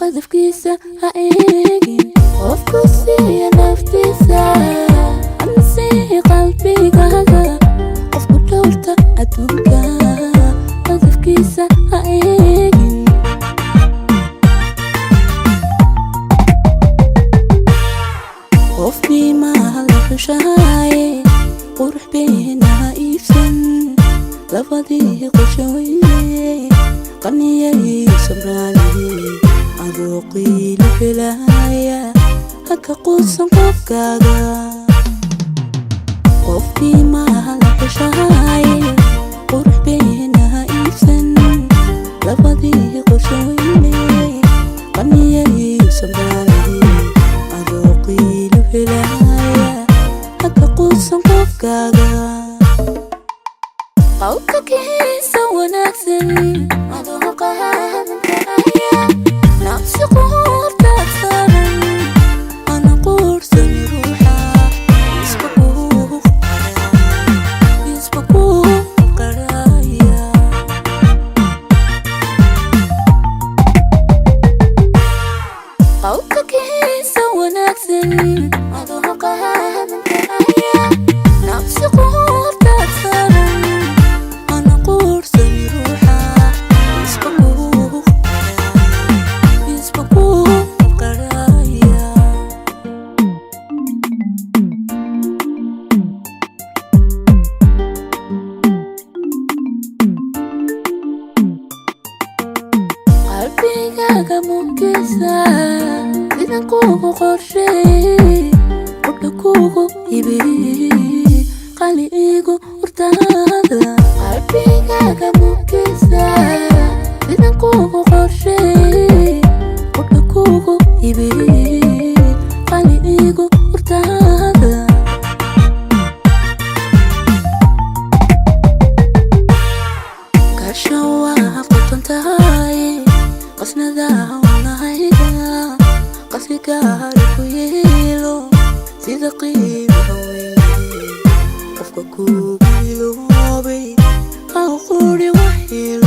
Qadafkiisa ha eegin. Qofku siiya naftiisa, adna sii qalbigaaga. Qofku dhowrta adduunka, qadafkiisa ha eegin. Qof qiimaha la xushahay, qurux beena ha iibsan. Labadii qorshe weye, qaniyay samraani. Adoo qiilo helaya, haka quusan qofkaaga. Qof qiimaha la xushahay, qurux beena ha iibsan. Labadii qorshe weyne, qaniyay samraani. Adoo qiilo helaya, haka quusan qofkaaga. Qowlka kiisa wanaagsan, adoo qaadan karaya. Nafsi quurtaad saaran, ana quursan ruuxa. Isba kuu isba kuu qaraya. Qowlka kiisa wanaagsan, adoo qaadan karaya. Nafsi quurtaad saaran, ana quursan ruuxa. Isba kuu isba kuu qaraya. Qalbigaaga mugisa, sidan kugu qorsheey, qudha kugu ibi, qali igu hurtaada. Qalbigaaga mugisa, sidan kugu qorsheey, qudha kugu ibi, qali igu hurtaada. Kasha waa qoton tahay, qasnada wadnahayga, qasrigaara ku yeelo sida qiimaha weyn. Qofka kugu iloobay ha quri waxyeelo.